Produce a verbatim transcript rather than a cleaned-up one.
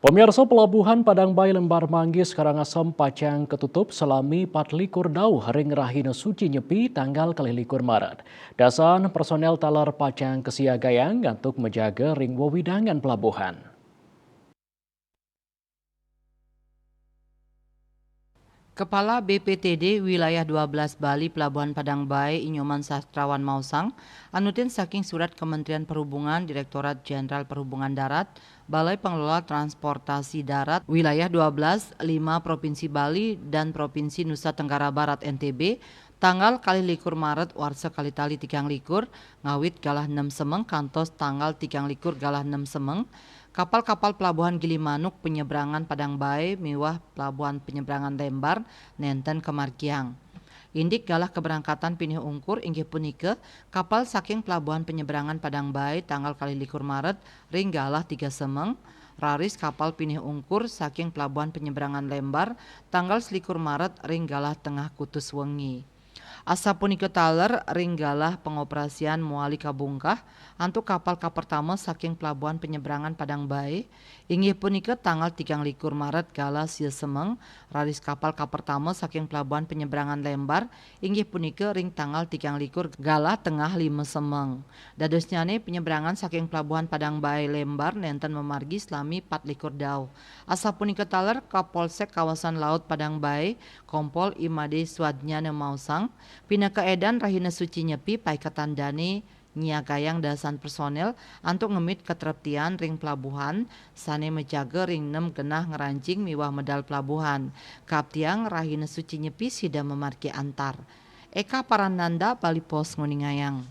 Pemirsa, Pelabuhan Padang Bae Lembar Manggis Karangasem pacang ketutup selami patlikur dauh ring rahina suci Nyepi tanggal kalih likur Maret. Dasan personel taler pacang kesiagayang antuk majaga ring wewidangan pelabuhan. Kepala B P T D Wilayah dua belas Bali Pelabuhan Padang Bae, I Nyoman Sastrawan maosang, anutin saking surat Kementerian Perhubungan, Direktorat Jenderal Perhubungan Darat, Balai Pengelola Transportasi Darat Wilayah dua belas, lima Provinsi Bali dan Provinsi Nusa Tenggara Barat, N T B, tanggal kalih likur Maret warsa kalih tali tigang likur, ngawit galah enam semeng kantos tanggal tigang likur galah enam semeng, kapal-kapal Pelabuhan Gilimanuk Penyeberangan Padang Bae miwah Pelabuhan Penyeberangan Lembar nenten kamargiang. Indik galah keberangkatan pinih ungkur inggih punika kapal saking Pelabuhan Penyeberangan Padang Bae tanggal kalih likur Maret ring galah tiga semeng, raris kapal pinih ungkur saking Pelabuhan Penyeberangan Lembar tanggal selikur Maret ring galah tengah kutus wengi. Asapunika taler ring galah pengoperasian muali kabungkah antuk kapal kapertama saking Pelabuhan Penyeberangan Padang Bae, inggih punika tanggal tigang likur Maret galah sia semeng, raris kapal kapertama saking Pelabuhan Penyeberangan Lembar, inggih punika ring tanggal tigang likur galah tengah lima semeng. Dadosnyane penyeberangan saking Pelabuhan Padang Bae Lembar nenten mamargi selami patlikur dauh. Asapunika taler Kapolsek Kawasan Laut Padang Bae, Kompol Imade Swadnyana maosang, pinaka edan rahina suci Nyepi paiketan dane nyiagayang dasan personel antuk ngemit katreptian ring pelabuhan sane majaga ring nem genah ngerancing miwah medal pelabuhan. Kaaptiang rahina suci Nyepi sida mamargi antar. Eka Parananda, Bali Post, nguningayang.